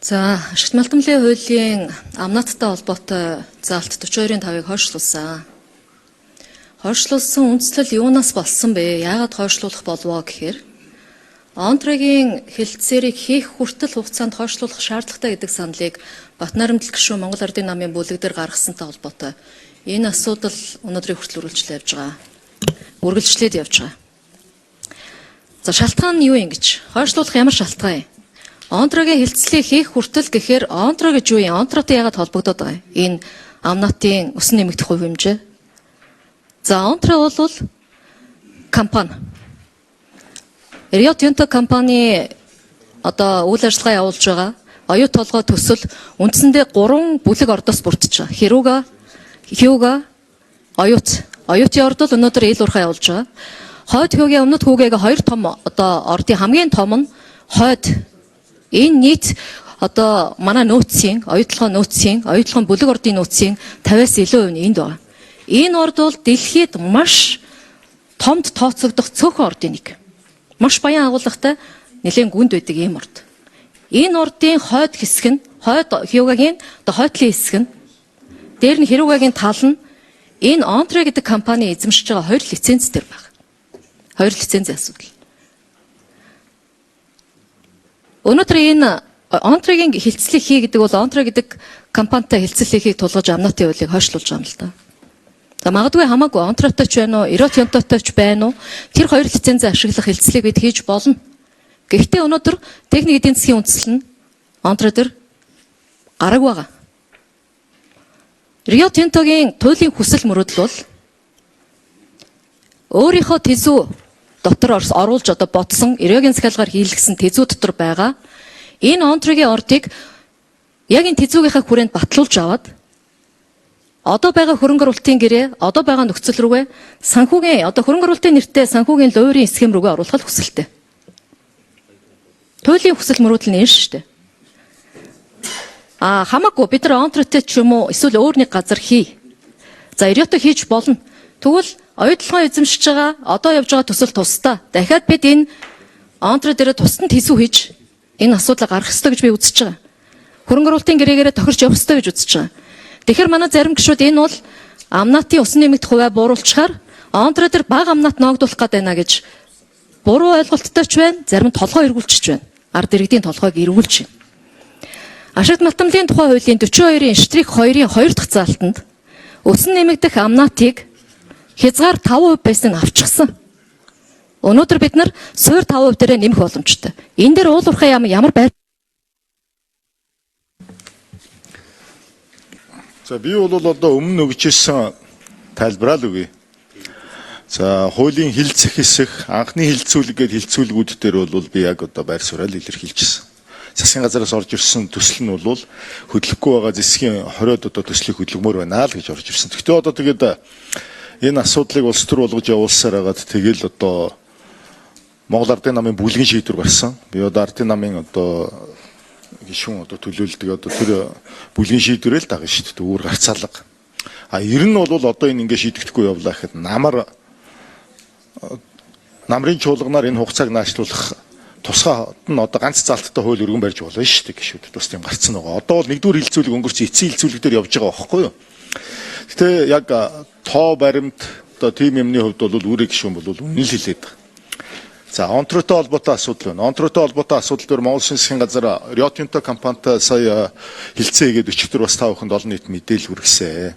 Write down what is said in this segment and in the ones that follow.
За, ашигт малтамлын хуулийн амнаттай холбоотой заалт 42-ын 5-ыг хойшлуулсан. Хойшлуулсан үндслэл юунаас болсон бэ? Яагаад хойшлуулах болвоо гэхээр Онтрогийн хэлтсэрийг хийх хүртэл хугацаанд хойшлуулах шаардлагатай гэдэг саналыг Батнарамдал гишүүн Монгол Ардын намын бүлэг дээр гаргасантай холбоотой энэ асуудал өнөөдрийн хүртэл үргэлжлээд явж байгаа. Үргэлжлээд явж байгаа. За, шалтгаан нь юу юм гэж? Хойшлуулах ямар шалтгаан юм? Онтрогийн хэлтслийг хийх хүртэл гэхээр онтро гэж юу юм? Онтротой яагаад холбогдоод байгаа юм? Энэ амнатын өсөн нэмэгдэх хувь хэмжээ. За, онтро бол компани. Рио Тинто компани одоо үйл ажиллагаа явуулж байгаа. Оюу толгой төсөл үндсэндээ 3 бүлэг ордоос бүрдэж байгаа. Хирүүга, Хьюга, Оюут. Оюутын орд бол өнөөдөр ил уурхай явуулж байгаа. Хойд Хьюгийн өмнөд Хүүгээгээ хоёр том одоо ордын хамгийн том нь хойд. Энэ нийт одоо манай нөөцийн, оюутлогын нөөцийн, оюутлогын бүлэг ордын нөөцийн 50-аас илүү хувь нь энд байгаа. Энэ орд бол дэлхийд маш томд тооцогдох цөөхөн ордын нэг. Маш баян агуулгатай нэлээд гүнд байдаг ийм орд. Энэ ордын хойд хэсэг нь, хойд Хьюгагийн одоо хойдлын хэсэг нь, дээр нь Хирүүгагийн тал нь энэ Онтре гэдэг компани эзэмшиж байгаа хоёр лиценз дээр байна. Хоёр лицензийн асуудал. Өнөөдөр энэ Онтрегийн хилцлийг хий гэдэг бол Онтре гэдэг компанитай хилцэл хийхийг тулгаж амнатын хуулийг хойшлуулж байгаа юм л да. За, магадгүй хамаагүй Онтротой ч байна уу, Эрот Янтотой ч байна уу, тэр хоёр лицензээ ашиглах хилцлийг бид хийж болно. Гэхдээ өнөөдөр техник эдийн засгийн үндсэл нь Онтро дээр гараг байгаа. Рио Тинтогийн туйлын хүсэл мөрөөдөл бол өөрийнхөө тэзүү дотор оруулж одоо бодсон Риогийн захиалгаар хийлгсэн тэзүү дотор байгаа энэ Онтрогийн ордыг яг энэ тэзүүгийнхаа хүрээнд батлуулж аваад одоо байгаа хөрөнгө оруулалтын гэрээ, одоо байгаа нөхцөл рүүгээ санхүүгийн одоо хөрөнгө оруулалтын нэртэй санхүүгийн луурийн схем рүүгээ оруулах хүсэлтэй. Туйлын хүсэл мөрөөдөл нь энэ шүү дээ. А хамаагүй бид нар Онтротой ч юм уу эсвэл өөр нэг газар хий. За, Риото хийж болно. Тэгвэл оюутлогоо эзэмшиж байгаа одоо явж байгаа төсөл тусдаа. Дахиад бид энэ Онтро дээр тусдан тэсүү хийж энэ асуудлыг гаргах ёстой гэж би үзэж байгаа. Хөрөнгө оруулалтын гэрээгээрээ тохирч явах ёстой гэж үзэж байгаа. Тэгэхээр манай зарим гишүүд энэ бол амнатын усан нэмэгдэх хувиа бууруулчихаар Онтро дээр бага амнат ноогдуулах гээд байна гэж буруу ойлголттой ч байна, зарим нь толгой эргүүлчихэж байна. Ард иргэдийн толгойг эргүүлж байна. Ашигт малтамлын тухай хуулийн 42-ын штрих 2-ын 2 дахь заалтанд өсөн нэмэгдэх амнатыг хязгаар 5% байсан авчихсан. Өнөөдөр бид нар суур 5% дээрээ нэмэх боломжтой. Энэ дээр уул уурхай яам ямар байр. За, би бол одоо өмнө өгч ирсэн тайлбараа л өгье. За, хуулийн хилцэх хэсэг, анхны хилцүүлэг гээд хилцүүлгүүд дээр бол би яг одоо байр сууриал илэрхийлжсэн. Засгийн газараас орж ирсэн төсөл нь бол хөдлөхгүй байгаа зэсгийн 20-од одоо төслийг хөдөлгмөр байна л гэж орж ирсэн. Гэхдээ одоо тэгээд энэ асуудлыг улс төр болгож явуулсаар хагаад тэгэл одоо Монгол Ардын намын бүлгийн шийдвэр гарсан. Би одоо Ардын намын одоо гишүүн одоо төлөөлдөг одоо тэр бүлгийн шийдвэрээ л дагна шүү дээ. Өөр гарцаалга. А ер нь бол одоо энэ ингэ шийдэхгүй явлаа гэхэд намрын чуулганаар энэ хугацааг наашлуулах тусгай нь одоо ганц залттай хууль өргөн барьж болно шүү дээ гişүүд бас тийм гарцсан байгаа. Одоо бол нэгдүгээр хилцүүлэг өнгөрсөн эцсийн хилцүүлэг дээр явж байгаа байхгүй юу? Гэтэ яг тоо баримт одоо тийм юмны хувьд бол үүрэг гишүүн бол үнэн л хэлээд байгаа. За, Онтротой холбоотой асуудал байна. Онтротой холбоотой асуудал дээр Монгол Улсын засгийн газар Рио Тинто компанитай сая хилцээ хийгээд өчигдөр бас та бүхэнд олон нийт мэдээлэл хүргэсэн.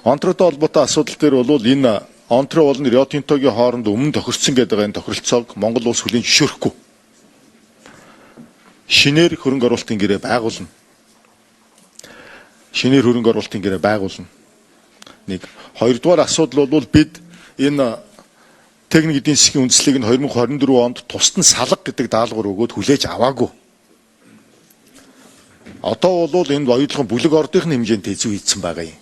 Онтротой холбоотой асуудал дээр бол энэ Онтро болон Рио Тинтогийн хооронд өмнө тохирцсон гэдэг энэ тохиролцоог Монгол улс хүлээн зөвшөөрөхгүй. Шинээр хөрөнгө оруулалтын гэрээ байгуулна. Шинээр хөрөнгө оруулалтын гэрээ байгуулна. Нэг хоёрдугаар асуудал бол бид энэ техник эдийн засгийн үндслийг нь 2024 онд тусад нь салга гэдэг даалгавар өгөөд хүлээж аваагүй. Одоо бол энэ оюутлогын бүлэг ордын хэмжээнд тэзүү хийцэн байгаа юм.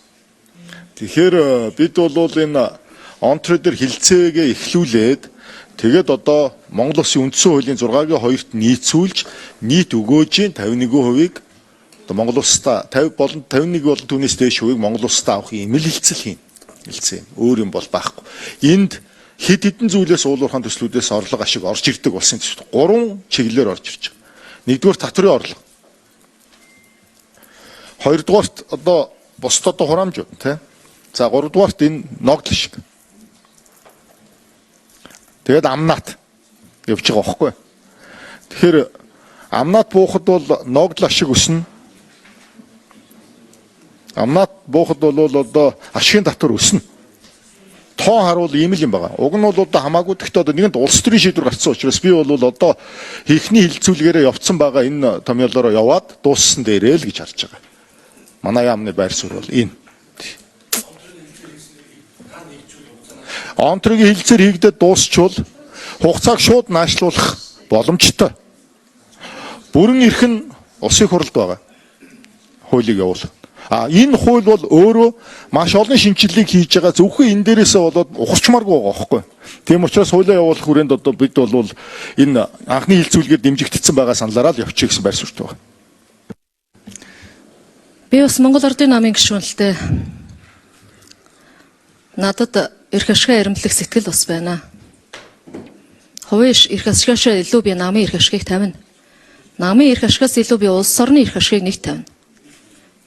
Тэгэхээр бид бол энэ Онтро дээр хилцээгээ эхлүүлээд тэгээд одоо Монгол Улсын үндсэн хуулийн 6-гийн 2-т нийцүүлж нийт өгөөжийн 51%-ийг одоо Монгол улсдаа 50 болон 51 болон түүнээс дээш хувийг Монгол улсдаа авах юм л хилцэл хийн. Хилцээ. Өөр юм бол байхгүй. Энд хэд хэдэн зүйлээс уул уурхайн төслүүдээс орлого ашиг орж ирдэг улсын төсөл 3 чиглэлээр орж ирж байгаа. Нэгдүгээр татврын орлого. Хоёрдугаарт одоо бусд одоо хураамж тий. За гуравдугаарт энэ ногдол шиг. Тэгээд амнаат явж байгаа байхгүй. Тэгэхээр амнаат буухад бол ногдол ашиг өснө. Амнаат буухад бол одоо ашигын татвар өснө. Тоо харуул ийм л юм байгаа. Уг нь бол одоо хамаагүй, гэхдээ одоо нэгэнд улс төрийн шийдвэр гарсан учраас би бол одоо ихний хилцүүлгээрээ явцсан байгаа энэ томьёолоороо яваад дууссан дээрээ л гэж харж байгаа. Манай яамны байр суурь бол энэ. Онтрогийн хилцээр хийгдээд дуусчвал хугацааг шууд наашлуулах боломжтой. Бүрэн эрх нь улсын хурлд байгаа. Хуулийг явуулах. А энэ хууль бол өөрөө маш олон шинэчлэлийг хийж байгаа, зөвхөн энэ дээрээсээ болоод ухарчмааргүй байгаа байхгүй. Тийм учраас хуулиа явуулах хүрээнд одоо бид бол энэ анхны хилцүүлгээр дэмжигдсэн байгаа саналаараа л явчих гэсэн байр суурьтай байна. Би бас Монгол Ардын намын гишүүнэлтэй. Надад эрх ашгаа эрэмблэх сэтгэл бас байна. Хувийн эрх ашгаашаа илүү би намын эрх ашгийг тавина. Намын эрх ашгаас илүү би улс орны эрх ашгийг нэг тавина.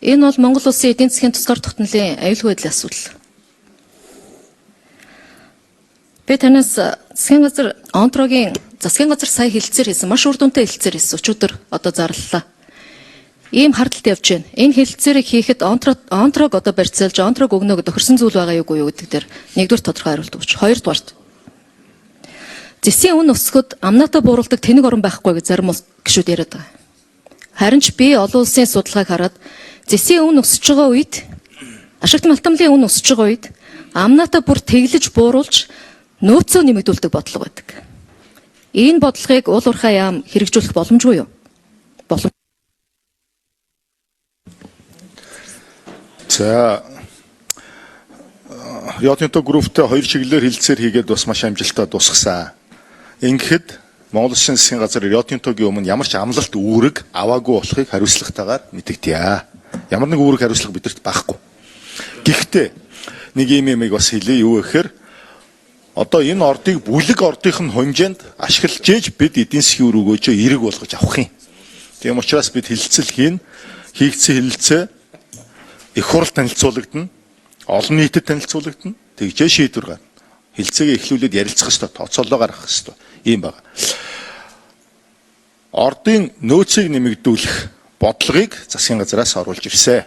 Энэ бол Монгол улсын эдийн засгийн тусгаар тогтнолын аюулгүй байдлын асуудал. Би танаас засгийн газар Онтрогийн засгийн газар сая хэлцээр хийсэн, маш үр дүнтэй хэлцээр хийсэн. Өчигдөр одоо зарлалаа. Ийм хардталт явж байна. Энэ хэлцээрийг хийхэд Онтрог одоо барьцаалж Онтрог өгнө гэдэг тохирсон зүйл байгаа юугүй юу гэдэг дээр нэгдүгээр тодорхой хариулт өгч. Хоёрдугаарт зэсийн үн өсгөхөд амнаатай бууруулдаг тэнэг орон байхгүй гэж зарим гишүүд яриад байгаа. Харин ч би олон улсын судалгааг хараад зэсийн үн өсөж байгаа үед, ашигт малтамлын үн өсөж байгаа үед амнаатай бүр тэглэж бууруулж нөөцөө нэмэгдүүлдэг бодлого байдаг. Энэ бодлогыг уул уурхай яам хэрэгжүүлэх боломжгүй юу? Боломж. За Рио Тинто групптэй хоёр чиглэлээр хилцээр хийгээд бас маш амжилттай дуусгасан. Ингэхэд Монгол Улсын засгийн газар Рио Тинтогийн өмнө ямар ч амлалт үүрэг аваагүй болохыг хариуцлагатайгаар мэдэгдъя. Ямар нэг үүрэг хариуцлага бидэрт байхгүй. Гэхдээ нэг юм юмыг бас хэлье, юу гэхээр одоо энэ ордыг бүлэг ордынх нь хэмжээнд ашиглаж ээж бид эдийн засгийн үр өгөөжөө эерэг болгож авах юм. Тийм учраас бид хэлэлцэл хийн, хийгдсэн хэлэлцээ их хурал танилцуулагдана, олон нийтэд танилцуулагдана. Тэгжээ шийдвэр гарна. Хэлцээгээ эхлүүлээд ярилцах ёстой, тооцоолоо гаргах ёстой. Ийм байна. Ордын нөөцийг нэмэгдүүлэх бодлогыг засгийн газраас оруулж ирсэн.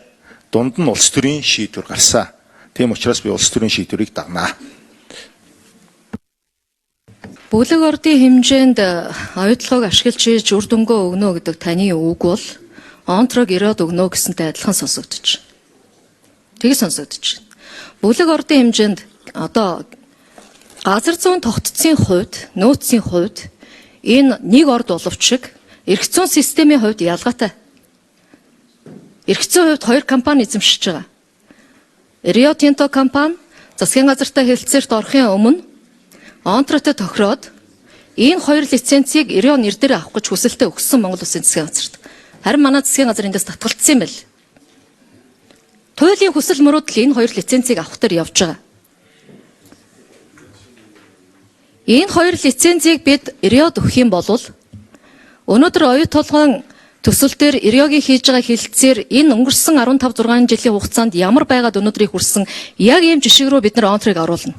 Дунд нь улс төрийн шийдвэр гарсан. Тийм учраас би улс төрийн шийдвэрийг дагнаа. Бүлэг ордын хэмжээнд оюутлогыг ашиглаж хийж үр дүнгөө өгнө гэдэг таны үг бол Онтрог ирээд өгнө гэсэнтэй адилхан сонсогдож. Тэг сонсогдож. Бүлэг ордын хэмжээнд одоо газар зүүн тогтцын хувьд, нөөцийн хувьд энэ нэг орд боловч шиг эрх зүйн системийн хувьд ялгаатай. Эрх зүйн хувьд хоёр компани эзэмшиж байгаа. Рио Тинто компани засгийн газартай хэлцээрт орохын өмнө Онтротой тохироод энэ хоёр лицензийг Рио нэр дээр авах гэж хүсэлтээ өгсөн Монгол Улсын засгийн газарт. Харин манай засгийн газар эндээс татгалцсан юм байл. Туйлын хүсэл мөрөөдөл энэ хоёр лицензийг авах дээр явж байгаа. Энэ хоёр лицензийг бид Риод өгөх юм бол өнөөдөр оюу толгойн төсөл дээр Риогийн хийж байгаа хэлцээр энэ өнгөрсөн 15 6 жилийн хугацаанд ямар байгаад өнөөдрийг хүрсэн яг ийм жишг рүү бид нар Онтрыг оруулна.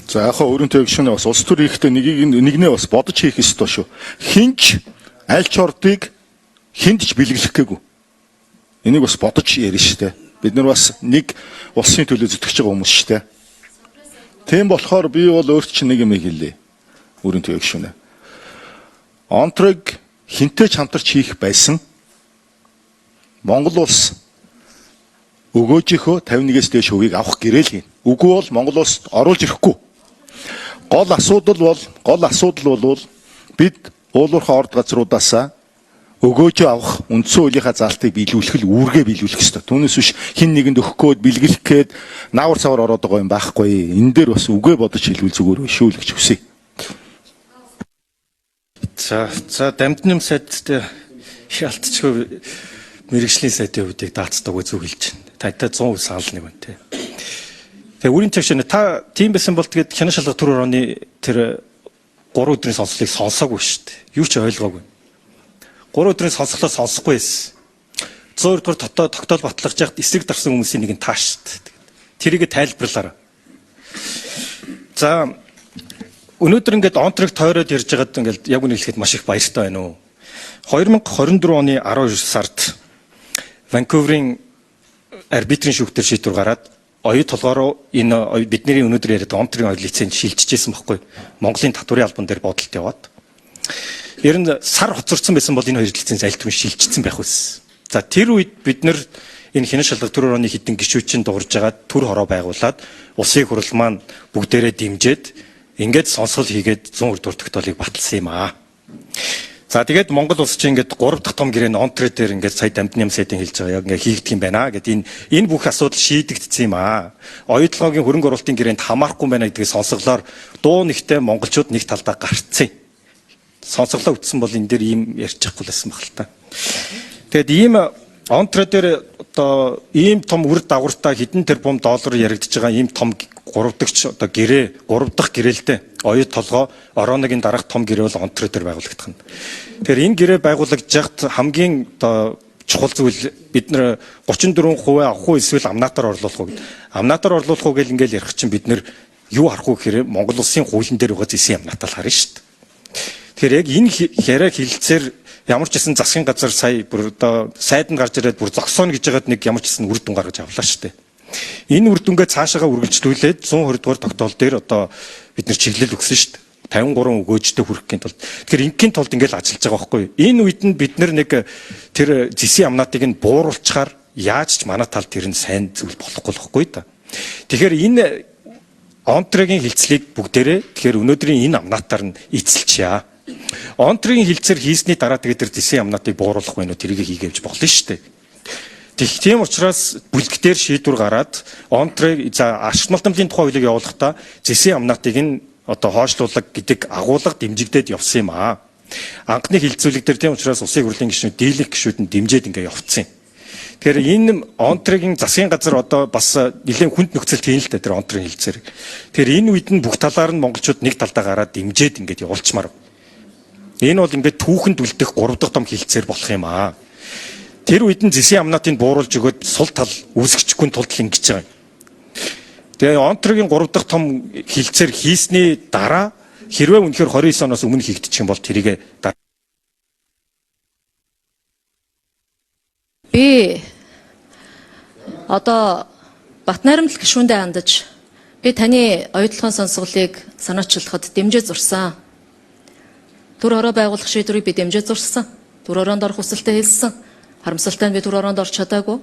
За яг хаа өөрөнтэй гишүүнээ бас улс төр хийхдээ нэгийг нэгнээ бас бодож хийх ёстой шүү. Хинч аль ч ордыг хүнд ч бэлэглэх гээгүй. Энийг бас бодож ярина шүү дээ. Бид нар бас нэг улсын төлөө зүтгэж байгаа хүмүүс шүү дээ. Тийм болохоор би бол өөрт чинь нэг юм хэлье. Өөрөнтэй гишүүнээ. Онтрог хинтэй ч хамтарч хийх байсан. Монгол улс өгөөжийнхөө 51-ээс дээш хувийг авах гэрээл хийн. Үгүй бол Монгол улсад оруулж ирэхгүй. Гол асуудал бол бид уулуурхай орд газруудаасаа өгөөжөө авах үндсэн хуулийнхаа заалтыг биелүүлэх л үүргээ биелүүлэх ёстой. Түүнээс биш хин нэгэнд өгөх гээд бэлгэлэх гээд наавар цавар ороод байгаа юм байхгүй. Энэ дээр бас үгээ бодож хэлвэл зүгээр шүү л гэж хүсье. За дамтны сайдтай шалтчгүй мэрэгжлийн сайдын хувьд яг даацдаг зүг хэлж байна. Тантай 100% санал нэг байна те. Тэгээ үрийн цагш та тийм байсан бол тэгээд хянаа шалгах төр орооны тэр 3 өдрийн сонслыг сонсоогүй шүү дээ. Юу ч ойлгоогүй. 3 өдрийн сонсголоо сонсохгүй байсан. 120 дугаар тогтоол батлах жахад эсрэг дарсан хүмүүсийн нэг нь тааш шүү дээ. Тэрийг тайлбарлаарай. За өнөөдөр ингээд Онтрыг тойроод ярьж байгаад ингээд яг үнэ хэлэхэд маш их баяртай байна уу. 2024 оны 12 сард Ванкуверийн арбитрийн шүүхтэр шийдвэр гараад оюу толгой руу энэ бидний өнөөдөр яриад Онтрын оюу лиценз шилжижсэн байхгүй. Монголын татварын албан дээр бодолт яваад. Ер нь сар хоцорсон байсан бол энэ хоёр лиценз аль түрүүн шилжчихсэн байх байсан. За тэр үед бид нэр энэ хянан шалгах төр орны хэдэн гишүүчин дуурж байгаа төр хороо байгуулад улсын хурал маань бүгдээрээ дэмжиж ингээд сонсгол хийгээд 120 дугаар тогтоолыг баталсан юм аа. За тэгээд Монгол улс чинь ингээд 3 дахь том гэрээ нь Онтре дээр ингээд сая дамтны сайдын хэлж байгаа яг ингээд хийгдэх юм байна гэд энэ бүх асуудал шийдэгдсэн юм аа. Оюутлогын хөрөнгө оруулалтын гэрээнд хамаарахгүй байна гэдгийг сонсголоор дуу нэгтэй монголчууд нэг талдаа гарцсан. Сонсголоо үтсэн бол энэ дээр ийм ярьчихгүй л байсан баг л та. Тэгээд ийм Онтре дээр одоо ийм том үр дагавартай хэдэн тэрбум доллар яригдж байгаа ийм том гурав дахь одоо гэрээ, гурав дахь гэрээлтэй оюу толгой Орооногийн дараах том гэрээ бол Онтре дээр байгуулагдах нь. Тэгэхээр энэ гэрээ байгуулагдж яхад хамгийн одоо чухал зүйл бид нэр 34% авах уу эсвэл амнатаар орлуулах уу гэд. Амнатаар орлуулах уу гэл ингээл ярих чинь бид нэр юу харах уу гэхээр Монгол улсын хуулийн дээр байгаа зэсийн амнатаар харна шүү дээ. Тэгэхээр яг энэ яриа хилцээр ямар ч гэсэн засгийн газар сая бүр одоо сайд нь гарч ирээд бүр зогсооно гэж байгаад нэг ямар ч гэсэн үр дүн гаргаж авлаа шүү дээ. Энэ үр дүнгээ цаашаага үргэлжлүүлээд 120 дугаар тогтоол дээр одоо бид нэр чиглэл өгсөн шүү дээ. 53 өгөөжтэй хүрэхин тулд. Тэгэхээр ингийн тулд ингээл ажиллаж байгаа байхгүй юу? Энэ үед нь бид нэг тэр зэсийн амнатыг нь бууруулчаар яаж ч манай тал тэр нь сайн зүйл болохгүй л байхгүй та. Тэгэхээр энэ Онтрегийн хилцлийг бүгдээрээ тэгэхээр өнөөдрийн энэ амнатаар нь эцэлчээ. Онтрегийн хилцээр хийсний дараа тэгээд тэр зэсийн амнатыг бууруулах байх нь тэрийг хийгээвч болно шүү дээ. Тийм учраас бүлэг дээр шийдвэр гараад Онтре за ашиг малтамлын тухай хуулийг явуулахдаа зэсийн амнатыг нь одоо хойшлуулга гэдэг агуулга дэмжигдээд явсан юм аа. Анхны хилцүүлэг дээр тийм учраас улсын хурлын гишүүд, дийлэнх гишүүд нь дэмжиж ингээ явцсан юм. Тэгэхээр энэ Онтрегийн засгийн газар одоо бас нэлээд хүнд нөхцөлт хийн л дээ тэр Онтрын хилцээр. Тэгэхээр энэ үед нь бүх талаар нь монголчууд нэг талдаа гараад дэмжиж ингээд явуулчмаар. Энэ бол ингээд түүхэнд үлдэх 3 дахь том хилцээр болох юм аа. Тэр үед нь зэсийн амнатыг бууруулж өгөөд сул тал үүсгэчихгүй тулд л ингэж байгаа юм. Тэгээ Онтрегийн 3 дахь том хилцээр хийсний дараа хэрвээ үнэхээр 29 оноос өмнө хийгдчих юм бол тэрийг би одоо Батнайрамдал гишүүндээ хандаж би таны оюутлогын сонсголыг санаачлахад дэмжиж зурсан. Төр хороо байгуулах шийдвэрийг би дэмжиж зурсан. Төр хороонд орох хүсэлтэд хэлсэн. Харамсалтай нь би төр хороонд орч чадаагүй.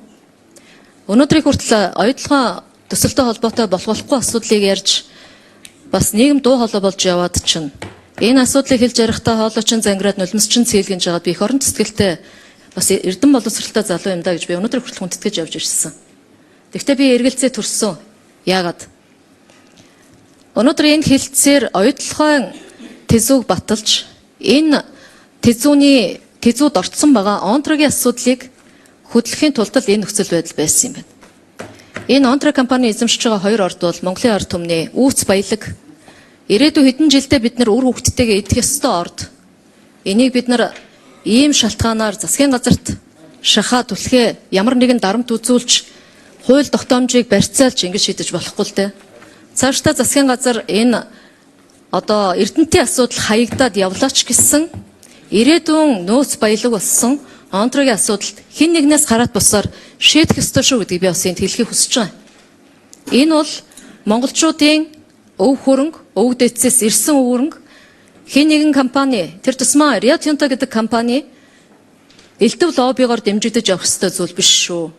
Өнөөдрийг хүртэл оюутлогын төсөлтэй холбоотой болох болохгүй асуудлыг ярьж бас нийгэм дуу хоолой болж яваад чинь энэ асуудлыг хэлж ярихдаа хоолой чинь зангираад нулимс чинь цээлгэнж жагаад би эх орон сэтгэлтэй бас эрдэм боловсралтай залуу юм да гэж би өнөөдөр хүртэл хүндэтгэж явж ирсэн. Гэхдээ би эргэлзээ төрсөн. Яагаад? Өнөөдөр энэ хилцээр оюутлогын тэзүүг баталж энэ тэзүүний тэзүүд орцсон байгаа Онтрогийн асуудлыг хөдлөхийн тулд л энэ нөхцөл байдал байсан юм байна. Энэ Онтро компани эзэмшиж байгаа хоёр орд бол Монголын ард түмний үүц баялаг. Ирээдүйн хэдэн жилдээ бид нар үр хөвгттэйгээ идэх ёстой орд. Энийг бид нар ийм шалтгаанаар засгийн газарт шахаа түлхээ ямар нэгэн дарамт үзүүлж хууль тогтоомжийг барьцаалж ингэж шийдэж болохгүй л дээ. Цаашдаа засгийн газар энэ одоо Эрдэнтийн асуудал хаягдаад явлаач гэсэн ирээдүйн нөөц баялаг болсон Онтрогийн асуудалд хэн нэгнээс гараат бусаар шийдэх ёстой шүү гэдгийг би бас энд хэлхийг хүсэж байгаа. Энэ бол монголчуудын өв хөрөнгө, өв дэцээс ирсэн өвөрөнгө хэн нэгэн компани тэр тусмаа Рио Тинто гэдэг компани элдв лоббигоор дэмжигдэж явах ёстой зүйл биш шүү.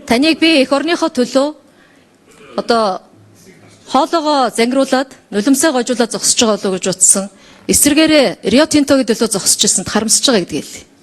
Таныг би эх орныхоо төлөө одоо хоолоогоо зангируулад нулимсаа гожуулаад зогсож байгаа болоо гэж утсан. Эсвэргээрээ Рио Тинтогийн төлөө зогсож ирсэнд харамсаж байгаа гэдгийг хэлье.